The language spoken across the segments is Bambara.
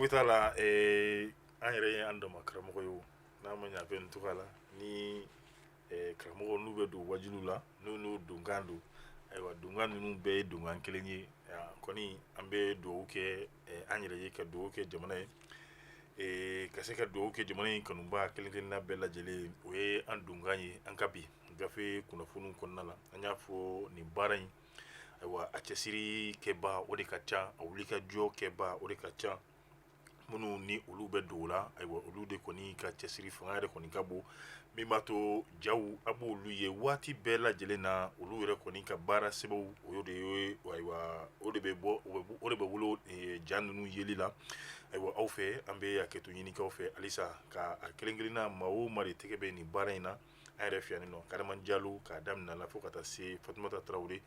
Foyi t'a la, an yɛrɛ ye an dama karamɔgɔ ye, n'a ma ɲɛ a bɛ nin cogoya la. Ni karamɔgɔ n'u bɛ don wajuliw la, n'u donkan don, ayiwa, donkan ninnu bɛɛ ye donkan kelen ye kɔni. An bɛ dugawu kɛ an yɛrɛ ye, ka dugawu kɛ jamana ye, ka se ka dugawu kɛ jamana in kanuba kelen kelenna bɛɛ lajɛlen. O ye an donkan ye an ka bi gafe kunnafoniw kɔnɔna la. An y'a fɔ, nin baara in, ayiwa, a cɛsiri kɛba o de ka ca, a wuli ka jɔ kɛba o de ka ca. Minnu ni olu bɛ dogo la, ayiwa, olu de kɔni ka cɛsiri fanga yɛrɛ kɔni ka bon, min b'a to jaw a b'olu ye waati bɛɛ lajɛlen na. Olu yɛrɛ kɔni ka baara sɛbɛnw, o de ye, ayiwa, o de bɛ bɔ, o de bɛ wolo ja ninnu yeli la. Ayiwa, aw fɛ, an bɛ hakɛto ɲinikaw fɛ halisa, ka a kelen kelenna maa o maa de tɛgɛ bɛ nin baara in na an yɛrɛ fɛ yan nɔ, Karima Jalo k'a daminɛ la fo ka taa se Fatumata Tarawele.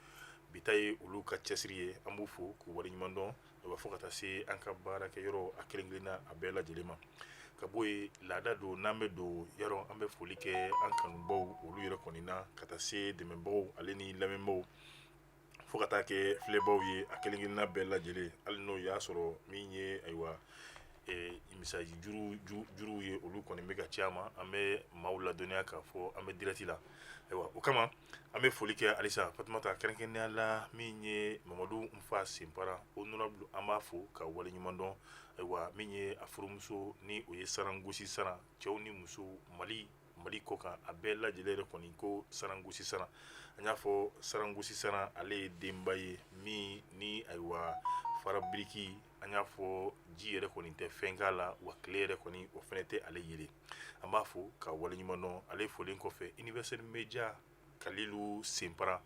Bi ta ye olu ka cɛsiri ye, an b'u fo k'u waleɲuman dɔn. Ayiwa, fo ka taa se an ka baarakɛyɔrɔ a kelen kelenna a bɛɛ lajɛlen ma. Ka bɔ yen, laada don, n'an bɛ don yɔrɔ, an bɛ foli kɛ an kanubaw olu yɛrɛ kɔni na, ka taa se dɛmɛbagaw ale ni lamɛnbaw, fo ka taa kɛ filɛbaw ye a kelen kelenna bɛɛ lajɛlen. Hali n'o y'a sɔrɔ min ye, ayiwa, message juruw ye, olu kɔni bɛ ka ci an ma. An bɛ maaw ladɔnniya k'a fɔ an bɛ direct la. Ayiwa, o kama an bɛ foli kɛ halisa Fatumata, kɛrɛnkɛrɛnnenya la min ye Mamadu Nfa Senpara honorable, an b'a fo ka waleɲuman dɔn. Ayiwa, min ye a furumuso ni o ye Sarangosi Sara, cɛw ni muso, Mali kɔ kan, a bɛɛ lajɛlen yɛrɛ kɔni ko Sarangosi Sara. An y'a fɔ, Sarangosi Sara, ale ye denba ye min ni, ayiwa, farabiriki, an y'a fɔ, ji yɛrɛ kɔni tɛ fɛn k'a la, wa tile yɛrɛ kɔni o fana tɛ ale yelen. An b'a fo ka waleɲuman dɔn. Ale folen kɔfɛ, Universel Media, Kalilu Senpara,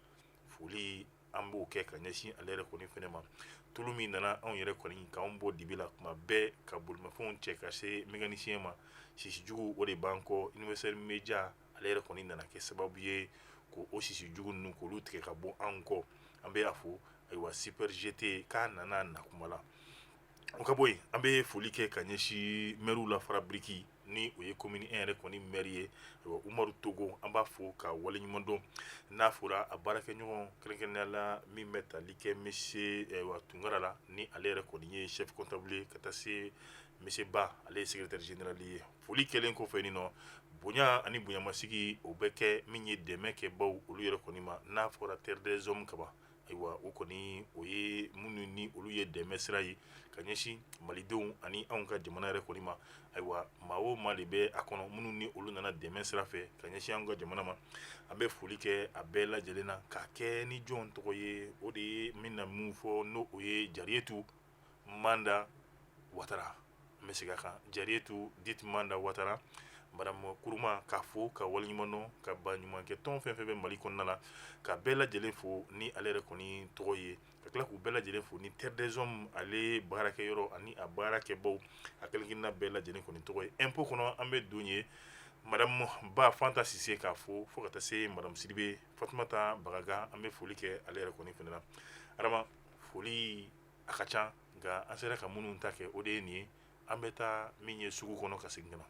foli an b'o kɛ ka ɲɛsin ale yɛrɛ kɔni fana ma. Tulu min nana anw yɛrɛ kɔni k'anw bɔ dibi la tuma bɛɛ, ka bolimafɛnw cɛ ka se mécanicien ma, sisi jugu o de b'an kɔ. Universel Media ale yɛrɛ kɔni nana kɛ sababu ye k'o sisi jugu ninnu k'olu tigɛ ka bɔ an kɔ. An bɛ a fo. Ayiwa, Super GT k'a nana na kuma la, o ka bɔ yen, an bɛ foli kɛ ka ɲɛsin maire la farabiriki, ni o ye commune 1 yɛrɛ kɔni maire ye, ayiwa, Umaru Togo, an b'a fo ka waleɲuman dɔn. N'a fɔra a baarakɛɲɔgɔn, kɛrɛnkɛrɛnnenya la min bɛ tali kɛ monsieur, ayiwa, Tunkara la, ni ale yɛrɛ kɔni ye chef comptable ye, ka taa se monsieur Ba, ale ye secrétaire général ye. Foli kɛlen kɔfɛ nin nɔ, bonya ani bonyamasigi o bɛ kɛ min ye dɛmɛ kɛbaw olu yɛrɛ kɔni ma. N'a fɔra Terre des Hommes kaban, ayiwa, o kɔni o ye minnu ni olu ye dɛmɛ sira ye ka ɲɛsin malidenw ani anw ka jamana yɛrɛ kɔni ma. Ayiwa, maa o maa de bɛ a kɔnɔ, minnu ni olu nana dɛmɛ sira fɛ ka ɲɛsin anw ka jamana ma, an bɛ foli kɛ a bɛɛ lajɛlen na k'a kɛ ni jɔn tɔgɔ ye? O de ye min na mun fɔ, n'o o ye Jariyetu Manda Watara. N bɛ segin a kan, Jariyetu dit Manda Watara, madame Kuruma, k'a fo ka waleɲuman dɔn, ka baɲumankɛ tɔn fɛn fɛn bɛ Mali kɔnɔna la, ka bɛɛ lajɛlen fo ni ale yɛrɛ kɔni tɔgɔ ye, ka tila k'u bɛɛ lajɛlen fo ni Terre des Hommes ale baarakɛyɔrɔ ani a baarakɛbaw a kelen kelenna bɛɛ lajɛlen kɔni tɔgɔ ye. Impôt kɔnɔ, an bɛ don ye madame Ba Fanta Sise k'a fo, fo ka taa se madame Sidibe Fatumata Bagaga, an bɛ foli kɛ ale yɛrɛ kɔni fana na. Adama, foli a ka ca, nka an sera ka minnu ta kɛ, o de ye nin ye. An bɛ taa min ye sugu kɔnɔ ka segin ka na.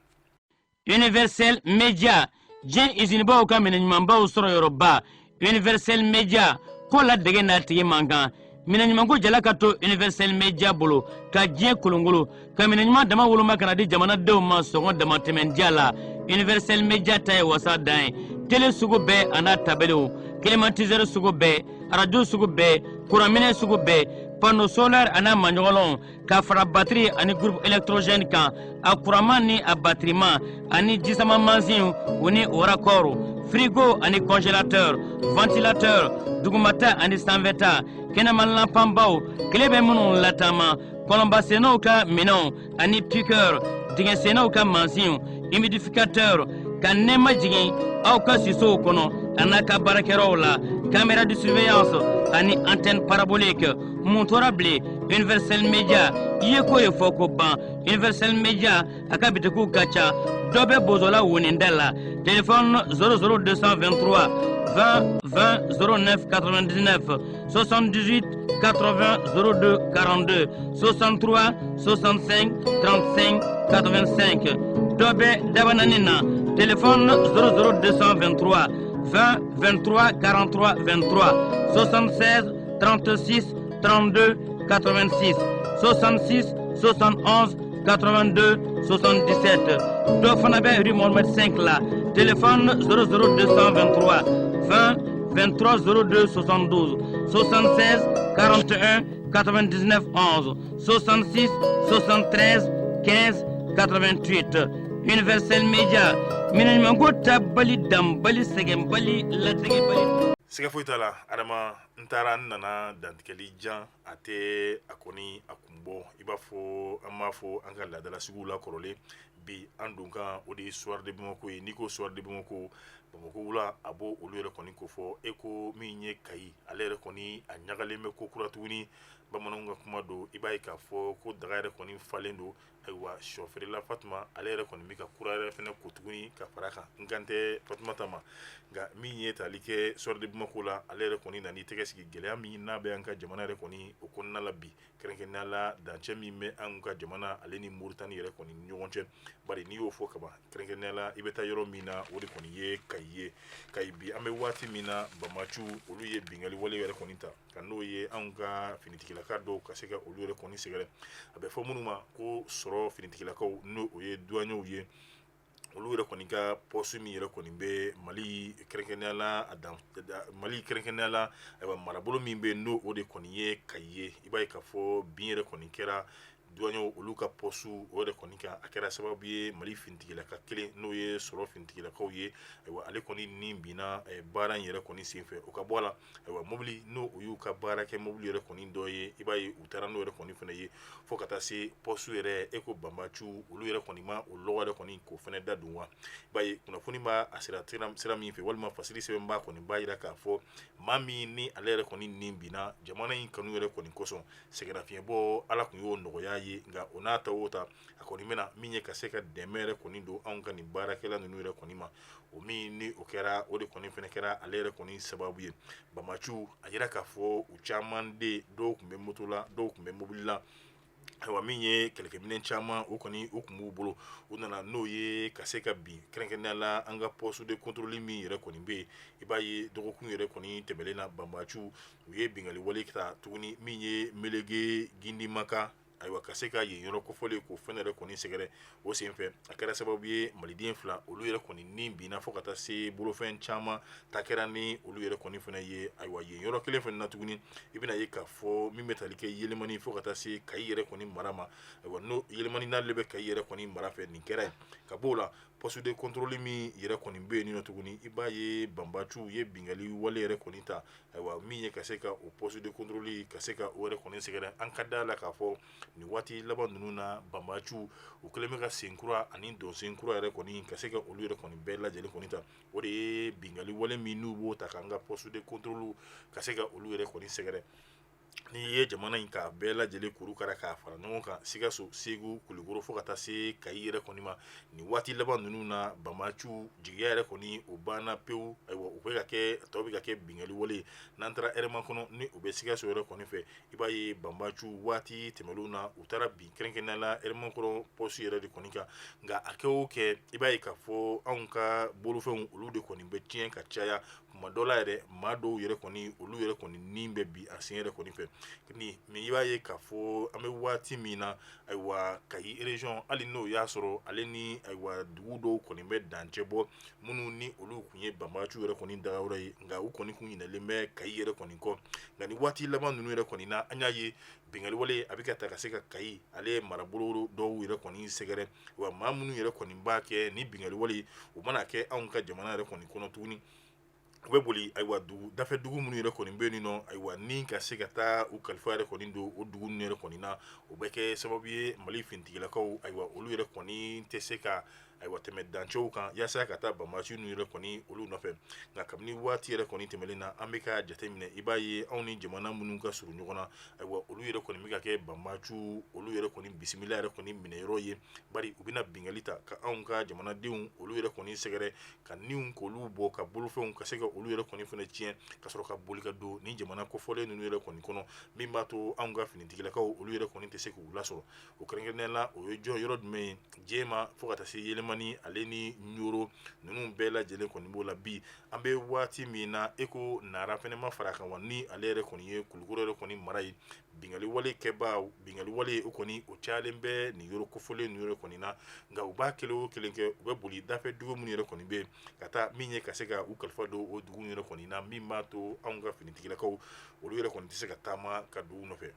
Universel Media, diɲɛ izinibaw ka minɛ ɲumanbaw sɔrɔ yɔrɔba. Universel Media ko la dege n'a tigi man kan. Minɛ ɲumanko jala ka to Universel Media bolo ka diɲɛ kolongolo, ka minɛ ɲuman dama woloma ka na di jamanadenw ma sɔngɔ damatɛmɛndiya la. Universel Media ta ye wasa dan ye. Tele sugu bɛɛ a n'a tabelew, climatiseur sugu bɛɛ, arajo sugu bɛɛ, kuranminɛ sugu bɛɛ, panneau solaire a n'a maɲɔgɔnlɔnw, ka fara batiri ani groupe électrogène kan, a kuranman ni a batiriman, ani jisama mansinw u ni o raccord, frigo ani congélateur, ventilateur, dugumata ani sanfɛta, kɛnɛma lanpanbaw, tile bɛ minnu lataama, kɔlɔnbasennaw ka minɛnw ani piqueur, dingɛsennaw ka mansinw, humidificateur, ka nɛɛma jigin aw ka sisow kɔnɔ a n'a ka baarakɛyɔrɔw la, caméra de surveillance ani antenne parabolique. Mun tora bilen? Universel Media i ye ko ye fɔ ko ban. Universel Media a ka bitikiw ka ca. Dɔ bɛ Bozola woninda la, téléphone 00 223 20 20 09 99, 78 80 02 42, 63 65 35 85. Dɔ bɛ Dabanani na, téléphone 00 223 20 23 43 23, 76 36 32 86, 66 71. 82 77. Dɔ fana bɛ rue Mohamed 5 la, téléphone 00223 20 23 02 72 76 41 99 11 66 73 15 88. Universel Media, minɛ ɲumanko tabali, danbali, sɛgɛnbali, ladegebali. Siga foyi t'a la, Adama, n taara, n nana dantigɛli jan, a tɛ a kɔni a kun bɔ. I b'a fɔ an b'a fɔ an ka laadala suguw la kɔrɔlen, bi an don kan, o de ye Soir de Bamako ye. N'i ko Soir de Bamako, Bamakɔ wula, a b'o olu yɛrɛ kɔni ko fɔ. E ko min ye Kayi, ale yɛrɛ kɔni a ɲagalen bɛ ko kura tuguni. Bamananw ka kuma don, i b'a ye k'a fɔ ko daga yɛrɛ kɔni falen don. Ayiwa, sɔfeerela Fatuma, ale yɛrɛ kɔni bɛ ka kura yɛrɛ fɛnɛ ko tuguni ka fara kan. N kan tɛ Fatumata ma, nka min ye tali kɛ Soir de Bamako la, ale yɛrɛ kɔni nan'i tɛgɛ sigi gɛlɛya min n'a bɛ an ka jamana yɛrɛ kɔni o kɔnɔna la bi, kɛrɛnkɛrɛnnenya la dancɛ min bɛ an ka jamana ale ni Moritani yɛrɛ kɔni ni ɲɔgɔn cɛ. Bari n'i y'o fɔ kaban, kɛrɛnkɛrɛnnenya la i bɛ taa yɔrɔ min na, o de kɔni ye Kayi ye. Kayi bi, an bɛ waati min na, banbaanciw olu ye binkanni wale yɛrɛ kɔni ta ka n'o ye anw ka finitigilaka dɔw ka se ka olu yɛrɛ kɔni sɛgɛrɛ. A bɛ fɔ minnu ma ko sɔrɔ finitigilakaw, n'o o ye duwanyew ye, olu yɛrɛ kɔni ka poste min yɛrɛ kɔni bɛ Mali, kɛrɛnkɛrɛnnenya la a dan Mali, kɛrɛnkɛrɛnnenya la ayiwa marabolo min bɛ, n'o o de kɔni ye Kayi ye. I b'a ye k'a fɔ bin yɛrɛ kɔni kɛra duwanyew olu ka poste o yɛrɛ kɔni kan. A kɛra sababu ye Mali finitigilaka kelen, n'o ye sɔrɔ finitigilakaw ye, ayiwa ale kɔni ni binna baara in yɛrɛ kɔni senfɛ. O ka bɔ a la, ayiwa mobili, n'o o y'u ka baarakɛ mobili yɛrɛ kɔni dɔ ye, i b'a ye u taara n'o yɛrɛ kɔni fana ye fo ka taa se poste yɛrɛ. E ko banbaanciw olu yɛrɛ kɔni ma o lɔgɔ yɛrɛ kɔni k'o fana da dun wa? I b'a ye kunnafoni b'a a sira sira min fɛ, walima fasiri sɛbɛn b'a kɔni b'a jira k'a fɔ maa min ni ale yɛrɛ kɔni ni binna jamana in kanu yɛrɛ kɔni kosɔn, sɛgɛnnafiɲɛbɔ Ala tun y'o nɔgɔya ye. Nka o n'a ta o ta, a kɔni bɛna min ye ka se ka dɛmɛ yɛrɛ kɔni don anw ka nin baarakɛla ninnu yɛrɛ kɔni ma, o min ni o kɛra, o de kɔni fana kɛra ale yɛrɛ kɔni sababu ye. Banbaanciw, a yira k'a fɔ u caman de, dɔw tun bɛ moto la, dɔw tun bɛ mobili la. Ayiwa, min ye kɛlɛkɛminɛn caman, o kɔni o tun b'u bolo, u nana n'o ye ka se ka bin kɛrɛnkɛrɛnnenya la an ka poste de contrôle min yɛrɛ kɔni bɛ yen. I b'a ye dɔgɔkun yɛrɛ kɔni tɛmɛnen na, banbaanciw u ye binkanni wale ta tuguni min ye Meleke Gindimaka, ayiwa ka se ka yen yɔrɔ kofɔlen k'o fɛn yɛrɛ kɔni sɛgɛrɛ. O senfɛ, a kɛra sababu ye maliden fila olu yɛrɛ kɔni ni binna, fo ka taa se bolofɛn caman ta kɛra ni olu yɛrɛ kɔni fana ye. Ayiwa, yen yɔrɔ kelen fana na tuguni, i bɛna ye k'a fɔ min bɛ tali kɛ Yelimani fo ka taa se Kayi yɛrɛ kɔni mara ma, ayiwa n'o Yelimani n'ale bɛ Kayi yɛrɛ kɔni mara fɛ, nin kɛra yen. Ka b'o la, poste de contrôle min yɛrɛ kɔni bɛ yen nɔ tuguni, i b'a ye banbaanciw ye binkanni wale yɛrɛ kɔni ta, ayiwa min ye ka se ka o poste de contrôle ka se ka o yɛrɛ kɔni sɛgɛrɛ. An ka da la k'a fɔ nin waati laban ninnu na, banbaanciw u kɛlen bɛ ka senkura ani dɔnsen kura yɛrɛ kɔni ka se ka olu yɛrɛ kɔni bɛɛ lajɛlen kɔni ta. O de ye binkanni wale min n'u b'o ta k'an ka poste de contrôle ka se ka olu yɛrɛ kɔni sɛgɛrɛ. N'i ye jamana in k'a bɛɛ lajɛlen kurukara k'a fara ɲɔgɔn kan, Sikaso, Segu, Kulukoro, fo ka taa se Kayi yɛrɛ kɔni ma, nin waati laban ninnu na, banbaanciw jigiya yɛrɛ kɔni o banna pewu. Ayiwa, u bɛ ka kɛ tɔw bɛ ka kɛ binkanni wale. N'an taara Hɛrɛmakɔnɔ, ni o bɛ Sikaso yɛrɛ kɔni fɛ, i b'a ye banbaanciw waati tɛmɛnlenw na, u taara bin kɛrɛnkɛrɛnnenya la Hɛrɛmakɔnɔ poste yɛrɛ de kɔni kan. Nka a kɛ o kɛ, i b'a ye k'a fɔ anw ka bolofɛnw olu de kɔni bɛ tiɲɛ ka caya. Kuma dɔ la yɛrɛ, maa dɔw yɛrɛ kɔni olu yɛrɛ kɔni ni bɛ bin a sen yɛrɛ kɔni fɛ. Ni i b'a ye k'a fɔ an bɛ waati min na, ayiwa Kayi région, hali n'o y'a sɔrɔ ale ni ayiwa dugu dɔw kɔni bɛ dancɛ bɔ, minnu ni olu tun ye banbaanciw yɛrɛ kɔni dagayɔrɔ ye, nka u kɔni kun ɲinɛlen bɛ Kayi yɛrɛ kɔni kɔ. Nka ni waati laban ninnu yɛrɛ kɔni na, an y'a ye binkanni wale a bɛ ka ta ka se ka Kayi ale marabolo dɔw yɛrɛ kɔni sɛgɛrɛ. Wa maa minnu yɛrɛ kɔni b'a kɛ ni binkanni wale, o mana kɛ anw ka jamana yɛrɛ kɔni kɔnɔ tuguni, u bɛ boli ayiwa dugu dafɛ dugu minnu yɛrɛ kɔni bɛ yen nɔ, ayiwa ni ka se ka taa u kalifa yɛrɛ kɔni don o dugu ninnu yɛrɛ kɔni na. O bɛ kɛ sababu ye Mali finitigilakaw, ayiwa olu yɛrɛ kɔni tɛ se ka ayiwa tɛmɛ dancɛw kan yaasa ka taa banbaanci ninnu yɛrɛ kɔni olu nɔfɛ. Nka kabini waati yɛrɛ kɔni tɛmɛnen na, an bɛ ka jateminɛ, i b'a ye anw ni jamana minnu ka surun ɲɔgɔn na, ayiwa olu yɛrɛ kɔni bɛ ka kɛ banbaanciw olu yɛrɛ kɔni bisimila yɛrɛ kɔni minɛyɔrɔ ye. Bari u bɛna binkanni ta ka anw ka jamanadenw olu yɛrɛ kɔni sɛgɛrɛ, ka niw k'olu bɔ, ka bolofɛnw ka se ka olu yɛrɛ kɔni fana tiɲɛ, ka sɔrɔ ka boli ka don ni jamana kofɔlen ninnu yɛrɛ kɔni kɔnɔ, min b'a to anw ka finitigilakaw olu yɛrɛ kɔni tɛ se k'u lasɔrɔ. O kɛrɛnkɛrɛnnenya la, o ye jɔn yɔrɔ jumɛn ye? Jɛma fo ka taa se Yelimani. Jɛnɛmani ale ni Ɲoro ninnu bɛɛ lajɛlen kɔni b'o la. Bi an bɛ waati min na, e ko Nara fɛnɛ ma fara kan wa, ni ale yɛrɛ kɔni ye Kulukɔrɔ yɛrɛ kɔni mara ye. Binkanni wale kɛbaa, binkanni wale o kɔni o cayalen bɛ nin yɔrɔ kofɔlen ninnu yɛrɛ kɔni na. Nka u b'a kelen o kelen kɛ, u bɛ boli dafɛ dugu minnu yɛrɛ kɔni bɛ yen ka taa min ye ka se ka u kalifa don o dugu yɛrɛ kɔni na, min b'a to anw ka finitigilakaw olu yɛrɛ kɔni tɛ se ka taama ka don u nɔfɛ.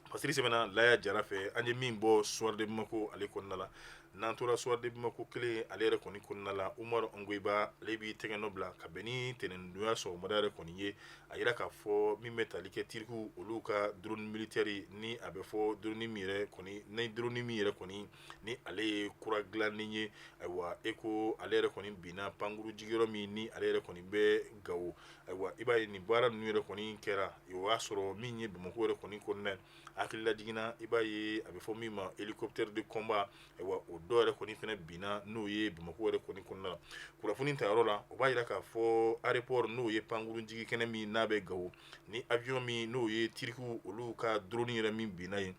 Fasiri sɛbɛnna Laya Jara fɛ. An ye min bɔ Soir de Bamako ale kɔnɔna la, n'an tora Soir de Bamako kelen ale yɛrɛ kɔni kɔnɔna la, Umaru Ongoyiba ale b'i tɛgɛ nɔ bila ka bɛn ni tɛnɛndonya sɔgɔmada yɛrɛ kɔni ye. A yira k'a fɔ min bɛ tali kɛ Tirikiw olu ka drone militaire, ni a bɛ fɔ drone min yɛrɛ kɔni, ni drone min yɛrɛ kɔni ni ale ye kura dilannen ye, ayiwa, e ko ale yɛrɛ kɔni binna pankuru jigiyɔrɔ min ni ale yɛrɛ kɔni bɛ Gawo. Ayiwa, i b'a ye nin baara ninnu yɛrɛ kɔni kɛra, o y'a sɔrɔ min ye Bamakɔ yɛrɛ kɔni kɔnɔna hakilila jiginna. I b'a ye a bɛ fɔ min ma hélicoptère de combat, ayiwa, o dɔw yɛrɛ kɔni fana binna, n'o ye Bamakɔ yɛrɛ kɔni kɔnɔna la. Kunnafoni ta yɔrɔ la, o b'a jira k'a fɔ aéroport, n'o ye pankuru jigi kɛnɛ min n'a bɛ Gawo, ni avion min n'o ye Tirikiw olu ka drone yɛrɛ min binna yen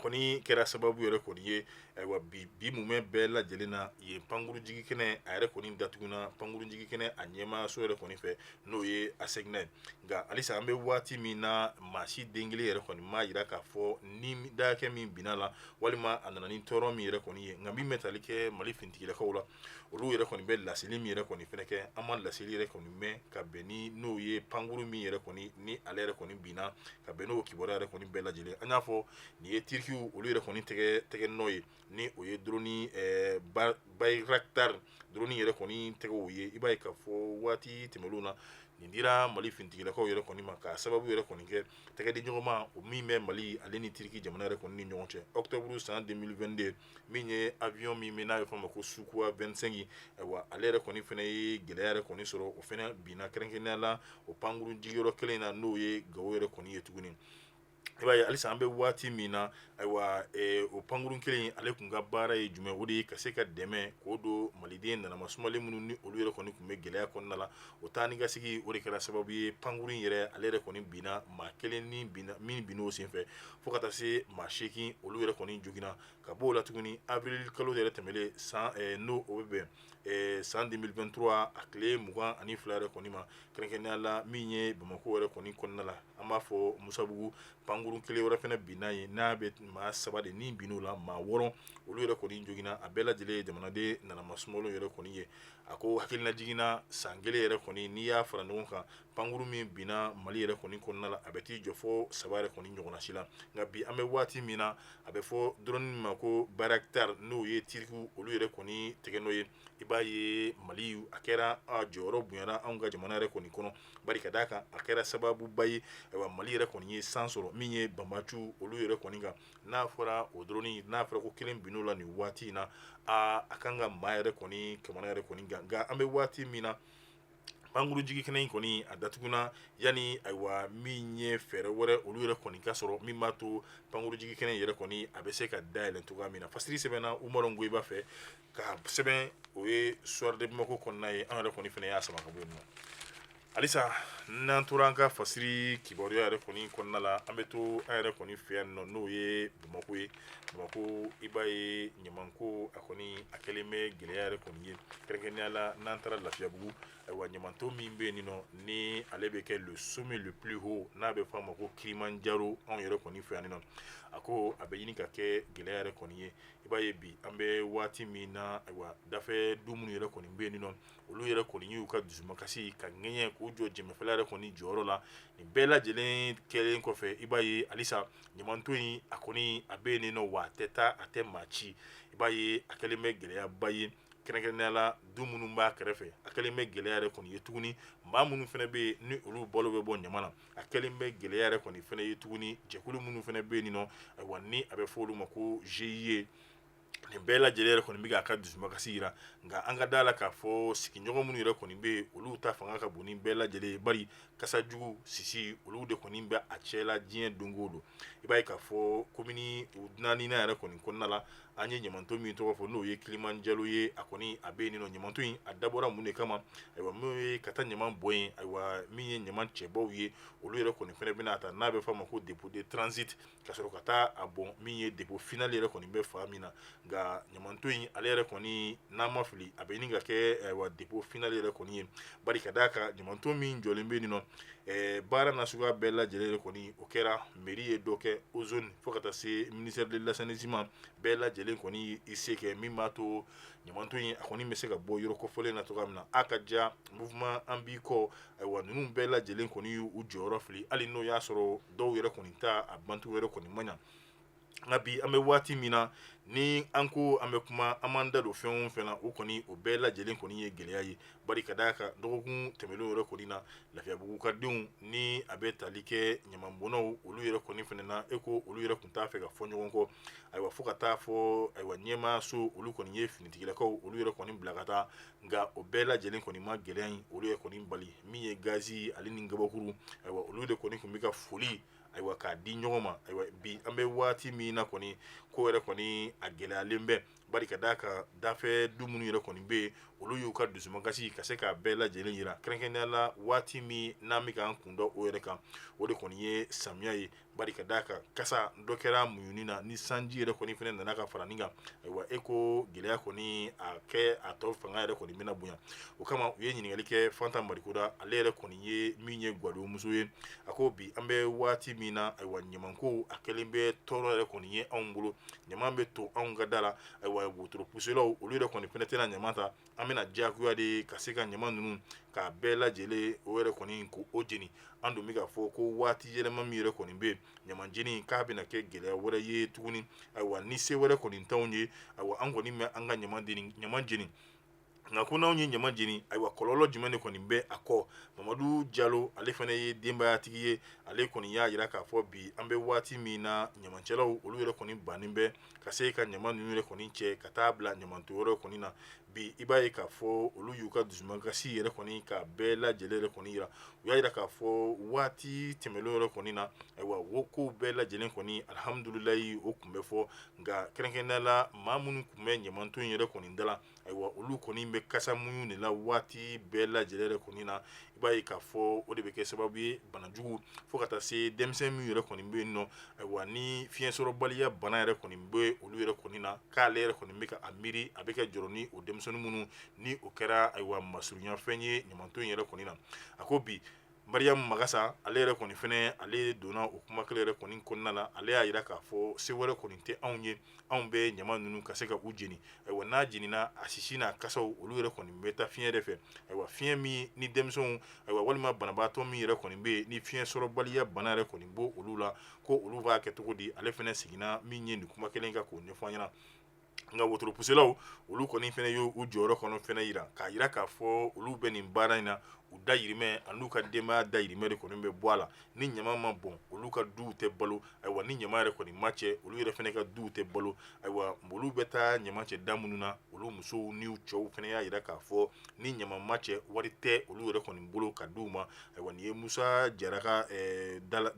kɔni kɛra sababu yɛrɛ kɔni ye. Ayiwa, bi bi mumɛ bɛɛ lajɛlen na, yen pankuru jigi kɛnɛ a yɛrɛ kɔni datuguna pankuru jigi kɛnɛ a ɲɛmaaso yɛrɛ kɔni fɛ, n'o ye ASECNA ye. Nka halisa an bɛ waati min na, maa si den kelen yɛrɛ kɔni m'a jira k'a fɔ ni dakɛ min binna la walima a nana ni tɔɔrɔ min yɛrɛ kɔni ye. Nka min bɛ tali kɛ Mali finitigilakaw la, olu yɛrɛ kɔni bɛ laseli min yɛrɛ kɔni fɛnɛ kɛ, an ma laseli yɛrɛ kɔni mɛn ka bɛn ni n'o ye pankuru min yɛrɛ kɔni ni ale yɛrɛ kɔni binna, ka bɛn n'o kibaruya yɛrɛ kɔni bɛɛ lajɛlen. An y'a fɔ nin ye Tirikiw olu yɛrɛ kɔni tɛgɛ nɔ ye, ni o ye drone Bayraktar drone yɛrɛ kɔni tɛgɛw ye. I b'a ye k'a fɔ waati tɛmɛnlenw na, nin dira Mali finitigilakaw yɛrɛ kɔni ma k'a sababu yɛrɛ kɔni kɛ tɛgɛ di ɲɔgɔn ma o min bɛ Mali ale ni Tiriki jamana yɛrɛ kɔni ni ɲɔgɔn cɛ. Octobre san 2022, min ye avion min bɛ n'a bɛ fɔ a ma ko Sukhoi 25, ayiwa, ale yɛrɛ kɔni fana ye gɛlɛya yɛrɛ kɔni sɔrɔ, o fana binna kɛrɛnkɛrɛnnenya la o pankuru jigiyɔrɔ kelen in na, n'o ye Gawo yɛrɛ kɔni ye tuguni. I b'a ye halisa an bɛ waati min na, ayiwa, o pankurun kelen ale tun ka baara ye jumɛn? O de ye ka se ka dɛmɛ k'o don maliden nanama sumalen minnu ni olu yɛrɛ kɔni tun bɛ gɛlɛya kɔnɔna la. O taa ni ka sigi, o de kɛra sababu ye pankurun yɛrɛ ale yɛrɛ kɔni binna, maa kelen ni binna min binna o senfɛ, fo ka taa se maa 8 olu yɛrɛ kɔni joginna. Ka bɔ o la tuguni, avril kalo yɛrɛ tɛmɛlen san, n'o o bɛ bɛn san 2023 a tile 22 yɛrɛ kɔni ma, kɛrɛnkɛrɛnnenya la min ye Bamakɔ yɛrɛ kɔni kɔnɔna la, an b'a fɔ Musabugu, pankurun kelen wɛrɛ fana binna yen, n'a bɛ maa 3 de ni binn'o la, maa 6 olu yɛrɛ kɔni joginna, a bɛɛ lajɛlen ye jamanaden nanama sumalen yɛrɛ kɔni ye. A ko hakilina jiginna, san kelen yɛrɛ kɔni, n'i y'a fara ɲɔgɔn kan, pankurun min binna Mali yɛrɛ kɔni kɔnɔna la, a bɛ t'i jɔ fo 3 yɛrɛ kɔni ɲɔgɔnna si la. Nka bi an bɛ waati min na, a bɛ fɔ drone min ma ko Bayraktar, n'o ye Tirikiw olu yɛrɛ kɔni tɛgɛ nɔ ye. I b'a ye Mali a kɛra a jɔyɔrɔ bonyana anw ka jamana yɛrɛ kɔni kɔnɔ, bari ka d'a kan a kɛra sababuba ye. Ayiwa, Mali yɛrɛ kɔni ye san sɔrɔ min ye banbaciw olu yɛrɛ kɔni kan. N'a fɔra o drone, n'a fɔra ko kelen binn'o la nin waati in na, a kan ka maa yɛrɛ kɔni kamana yɛrɛ kɔni kan. Nka an bɛ waati min na, pankuru jigi kɛnɛ in kɔni a datuguna yanni, ayiwa, min ye fɛɛrɛ wɛrɛ olu yɛrɛ kɔni ka sɔrɔ min b'a to pankuru jigi kɛnɛ yɛrɛ kɔni a bɛ se ka dayɛlɛ cogoya min na. Fasiri sɛbɛnna Umaru Ngoyiba fɛ ka sɛbɛn, o ye Soir de Bamako kɔnɔna ye. An yɛrɛ kɔni fana y'a sama ka bɔ yen nɔ. Halisa n'an tora an ka fasiri kibaruya yɛrɛ kɔni kɔnɔna la, an bɛ to an yɛrɛ kɔni fɛ yan nɔ, n'o ye Bamakɔ ye. Bamakɔ, i b'a ye ɲamanko a kɔni a kɛlen bɛ gɛlɛya yɛrɛ kɔni ye, kɛrɛnkɛrɛnnenya la n'an taara Lafiyabugu. Ayiwa, ɲamanton min bɛ yen nɔ, ni ale bɛ kɛ le sommet le plus haut, n'a bɛ fɔ a ma ko Kilimanjaro anw yɛrɛ kɔni fɛ yan nɔ, a ko a bɛ ɲini ka kɛ gɛlɛya yɛrɛ kɔni ye. I b'a ye bi an bɛ waati min na, ayiwa, dafɛ du minnu yɛrɛ kɔni bɛ yen nɔ, olu yɛrɛ kɔni y'u ka dusumakasi ka ŋɛɲɛ k'u jɔ jɛmɛfɛla yɛrɛ kɔni jɔyɔrɔ la. Nin bɛɛ lajɛlen kɛlen kɔfɛ, i b'a ye halisa ɲamanton in a kɔni a bɛ yen nɔ, wa a tɛ taa, a tɛ maa ci. I b'a ye a kɛlen bɛ gɛlɛyaba ye, kɛrɛnkɛrɛnnenya la du minnu b'a kɛrɛfɛ. A kɛlen bɛ gɛlɛya yɛrɛ kɔni ye tuguni, maa minnu fana bɛ yen ni olu balo bɛ bɔ ɲama na, a kɛlen bɛ gɛlɛya yɛrɛ kɔni fana ye tuguni. Jɛkulu minnu fana bɛ yen nɔ, ayiwa, ni a bɛ fɔ olu ma ko GIE, nin bɛɛ lajɛlen yɛrɛ kɔni bɛ k'a ka dusumakasi jira. Nka an ka da la k'a fɔ sigiɲɔgɔn minnu yɛrɛ kɔni bɛ yen, olu ta fanga ka bon ni bɛɛ lajɛlen ye, bari kasa jugu sisi olu de kɔni bɛ a cɛ la diɲɛ don o don. I b'a ye k'a fɔ komini naaninan yɛrɛ kɔni kɔnɔna la, An ye ɲamanton min tɔgɔ fɔ, n'o ye Kilimanjaro ye, a kɔni a bɛ yen nɔ. Ɲamanton in a dabɔra mun de kama? Ayiwa, min ye ka taa ɲaman bɔn yen, ayiwa, min ye ɲaman cɛbaw ye, olu yɛrɛ kɔni fɛnɛ bɛna ta, n'a bɛ f'a ma ko dépôt de transit, ka sɔrɔ ka taa a bɔn min ye dépôt final yɛrɛ kɔni bɛ fan min na. Nka ɲamanton in, ale yɛrɛ kɔni, n'an ma fili, a bɛ ɲini ka kɛ, ayiwa, dépôt final yɛrɛ kɔni ye. Bari ka d'a kan, ɲamanton min jɔlen bɛ yen nɔ, baara nasuguya bɛɛ lajɛlen yɛrɛ kɔni o kɛra. Mairie ye dɔ kɛ, ozone, fo ka taa se ministère de l'assainissement, bɛɛ lajɛlen kɔni i se kɛ min b'a to ɲamanton in a kɔni bɛ se ka bɔ yɔrɔ kofɔlen na cogoya min na. A ka diya mouvement an b'i kɔ. Ayiwa, ninnu bɛɛ lajɛlen kɔni y'u jɔyɔrɔ fili, hali n'o y'a sɔrɔ dɔw yɛrɛ kɔni ta a bancogo yɛrɛ kɔni man ɲa. Nka bi an bɛ waati min na, ni an ko an bɛ kuma, an b'an da don fɛn o fɛn na, o kɔni o bɛɛ lajɛlen kɔni ye gɛlɛya ye. Bari ka d'a kan, dɔgɔkun tɛmɛnlenw yɛrɛ kɔni na, Lafiyabugu ka denw ni a bɛ tali kɛ ɲamanbɔnnaw, olu yɛrɛ kɔni fana na, e ko olu yɛrɛ tun t'a fɛ ka fɔ ɲɔgɔn kɔ. Ayiwa, fo ka taa fɔ, ayiwa, ɲɛmaaso olu kɔni ye finitigilakaw olu yɛrɛ kɔni bila ka taa. Nka o bɛɛ lajɛlen kɔni ma gɛlɛya in olu yɛrɛ kɔni bali. Min ye gazi ale ni gabakuru, ayiwa, olu de kɔni tun bɛ ka foli, ayiwa, k'a di ɲɔgɔn ma. Ayiwa, bi an bɛ waati min na kɔni, ko yɛrɛ kɔni a gɛlɛyalen bɛ. Bari ka d'a kan, dafɛ du minnu yɛrɛ kɔni bɛ yen, olu y'u ka dusumakasi ka se k'a bɛɛ lajɛlen yira, kɛrɛnkɛrɛnnenya la waati min n'an bɛ k'an kun da o yɛrɛ kan, o de kɔni ye samiya ye. Bari ka d'a kan, kasa dɔ kɛra muɲuni na, ni sanji yɛrɛ kɔni fana nana ka fara nin kan, ayiwa, e ko gɛlɛya kɔni a kɛ a tɔ fanga yɛrɛ kɔni bɛna bonya. O kama u ye ɲininkali kɛ Fanta Marikoda, ale yɛrɛ kɔni ye min ye gwadonmuso ye. A ko bi an bɛ waati min na, ayiwa, ɲamanko a kɛlen bɛ tɔɔrɔ yɛrɛ kɔni ye anw bolo. Ɲaman bɛ to anw ka da la. Ayiwa, wotoro puselaw olu yɛrɛ kɔni fana tɛna ɲaman ta. An bɛna diyagoya de ka se ka ɲaman ninnu k'a bɛɛ lajɛlen o yɛrɛ kɔni ko o jeni. An dun bɛ k'a fɔ ko waati yɛlɛma min yɛrɛ kɔni bɛ yen, ɲaman jeni k'a bɛna kɛ gɛlɛya wɛrɛ ye tuguni. Ayiwa, ni se wɛrɛ kɔni t'anw ye, ayiwa, an kɔni bɛ an ka ɲaman jeni. Nka ko n'anw ye ɲaman jeni, ayiwa, kɔlɔlɔ jumɛn de kɔni bɛ a kɔ? Mamadu Jalo, ale fana ye denbayatigi ye, ale kɔni y'a jira k'a fɔ bi an bɛ waati min na, ɲamancɛlaw olu yɛrɛ kɔni bannen bɛ ka se ka ɲaman ninnu yɛrɛ kɔni cɛ ka taa bila ɲamanton yɔrɔ kɔni na. Bi i b'a ye k'a fɔ olu y'u ka dusumakasi yɛrɛ kɔni ka bɛɛ lajɛlen yɛrɛ kɔni yira. U y'a jira k'a fɔ waati tɛmɛnlen yɛrɛ kɔni na, ayiwa, wo kow bɛɛ lajɛlen kɔni, alihamudulilayi, o tun bɛ fɔ. Nka kɛrɛnkɛrɛnnenya la, maa minnu tun bɛ ɲamanton yɛrɛ kɔni da la, ayiwa, olu kɔni bɛ kasa muɲu de la waati bɛɛ lajɛlen yɛrɛ kɔni na. I b'a ye k'a fɔ o de bɛ kɛ sababu ye banajugu, fo ka taa se denmisɛn min yɛrɛ kɔni bɛ yen nɔ, ayiwa, ni fiɲɛsɔrɔbaliya bana yɛrɛ kɔni bɛ olu yɛrɛ kɔni na, k'ale yɛrɛ kɔni bɛ ka a miiri, a bɛ ka jɔrɔ ni o denmisɛnnin minnu ni o kɛra, ayiwa, masurunyafɛn ye ɲamanton yɛrɛ kɔni na. A ko bi Mariam Magasa, ale yɛrɛ kɔni fɛnɛ, ale donna o kuma kelen yɛrɛ kɔni kɔnɔna la. Ale y'a jira k'a fɔ se wɛrɛ kɔni tɛ anw ye, anw bɛ ɲama ninnu ka se ka u jeni. Ayiwa, n'a jenina, a sisi n'a kasaw olu yɛrɛ kɔni bɛ taa fiɲɛ de fɛ. Ayiwa, fiɲɛ min ni denmisɛnw, ayiwa, walima banabaatɔ min yɛrɛ kɔni bɛ yen, ni fiɲɛ sɔrɔbaliya bana yɛrɛ kɔni b'o olu la, ko olu b'a kɛ cogo di? Ale fɛnɛ seginna min ye nin kuma kelen kan k'o ɲɛfɔ an ɲɛna. Nka wotoropuselaw olu kɔni fɛnɛ y'u jɔyɔrɔ kɔnɔ fɛnɛ yira, k'a yira k'a fɔ olu bɛ nin baara in na, u dayirimɛ an'u ka denbaya dayirimɛ de kɔni bɛ bɔ a la. Ni ɲama ma bɔn, olu ka duw tɛ balo. Ayiwa, ni ɲama yɛrɛ kɔni ma cɛ, olu yɛrɛ fɛnɛ ka duw tɛ balo. Ayiwa, olu bɛ taa ɲama cɛ da minnu na, olu musow n'u cɛw fɛnɛ y'a yira k'a fɔ ni ɲama ma cɛ, wari tɛ olu yɛrɛ kɔni bolo ka d'u ma. Ayiwa, nin ye Musa Jara ka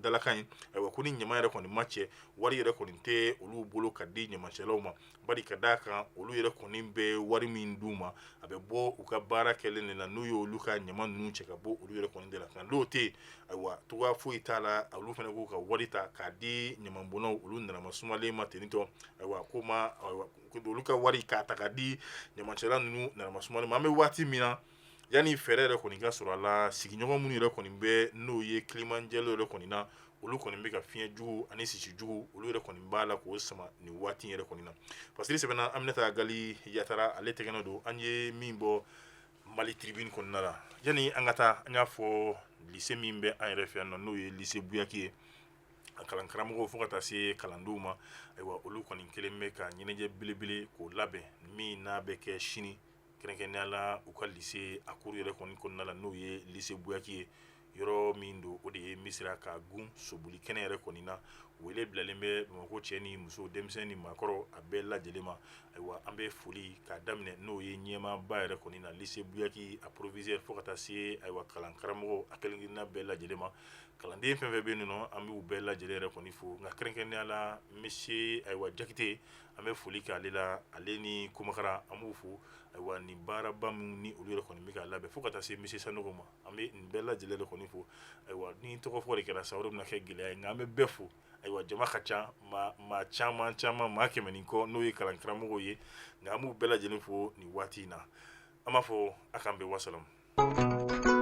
dalakan ye. Ayiwa, ko ni ɲama yɛrɛ kɔni ma cɛ, wari yɛrɛ kɔni tɛ olu bolo ka di ɲamacɛlaw ma. Bari ka d'a kan, olu yɛrɛ kɔni bɛ wari min d'u ma, a bɛ bɔ u ka baara kɛlen de la, n'u ye olu ka ɲama ninnu cɛ ka bɔ olu yɛrɛ kɔni de la. Nka n'o tɛ yen, ayiwa, cogoya foyi t'a la olu fana k'u ka wari ta k'a di ɲamanbɔnnaw olu nana sumalen ma ten tɔ. Ayiwa, ko ma, ayiwa, olu ka wari k'a ta ka di ɲamacɛla ninnu nana sumalen ma. An bɛ waati min na, yanni fɛɛrɛ yɛrɛ kɔni ka sɔrɔ a la, sigiɲɔgɔn minnu yɛrɛ kɔni bɛ n'o ye Kilimanjaro yɛrɛ kɔni na, olu kɔni bɛ ka fiɲɛ jugu ani sisi jugu, olu yɛrɛ kɔni b'a la k'o sama nin waati yɛrɛ kɔni na. Fasiri sɛbɛnna Aminata Gali Yatara, ale tɛgɛnɔ don. An ye min bɔ Mali Tribune kɔnɔna la, yanni an ka taa, an y'a fɔ lycée min bɛ an yɛrɛ fɛ yan nɔ, n'o ye lycée Buyaki ye, a kalan karamɔgɔw fo ka taa se kalandenw ma, ayiwa, olu kɔni kelen bɛ ka ɲɛnajɛ belebele k'o labɛn min n'a bɛ kɛ sini, kɛrɛnkɛrɛnnenya la u ka lycée a cour yɛrɛ kɔni kɔnɔna la, n'o ye lycée Buyaki ye. Yɔrɔ min don, o de ye Misira ka gun soboli kɛnɛ yɛrɛ kɔni na. U Wele bilalen bɛ Bamakɔ cɛ ni muso, denmisɛn ni maakɔrɔ, a bɛɛ lajɛlen ma. Ayiwa, an bɛ foli k'a daminɛ n'o ye ɲɛmaaba yɛrɛ kɔni na lycée Buyaki, a proviseur, fo ka taa se ayiwa kalan karamɔgɔ a kelenkelenna bɛɛ lajɛlen ma. Kalanden fɛn fɛn bɛ yen nɔ, an b'u bɛɛ lajɛlen yɛrɛ kɔni fo, nka kɛrɛnkɛrɛnnenya la monsieur ayiwa Jakite, an bɛ foli k'ale la, ale ni Komakara, an b'u fo. Ayiwa, nin baaraba min ni olu yɛrɛ kɔni bɛ k'a labɛn, fo ka taa se monsieur Sanogo ma, an bɛ nin bɛɛ lajɛlen yɛrɛ kɔni fo. Ayiwa, ni tɔgɔ fɔ de kɛra sa, o de bɛna kɛ gɛlɛya ye, nka an bɛ bɛɛ fo. Ayiwa, jama ka ca, maa caman caman, maa 100 ni kɔ, n'o ye kalan karamɔgɔw ye, nka an b'u bɛɛ lajɛlen fo nin waati in na. An b'a fɔ a k'an bɛn, wasalamu.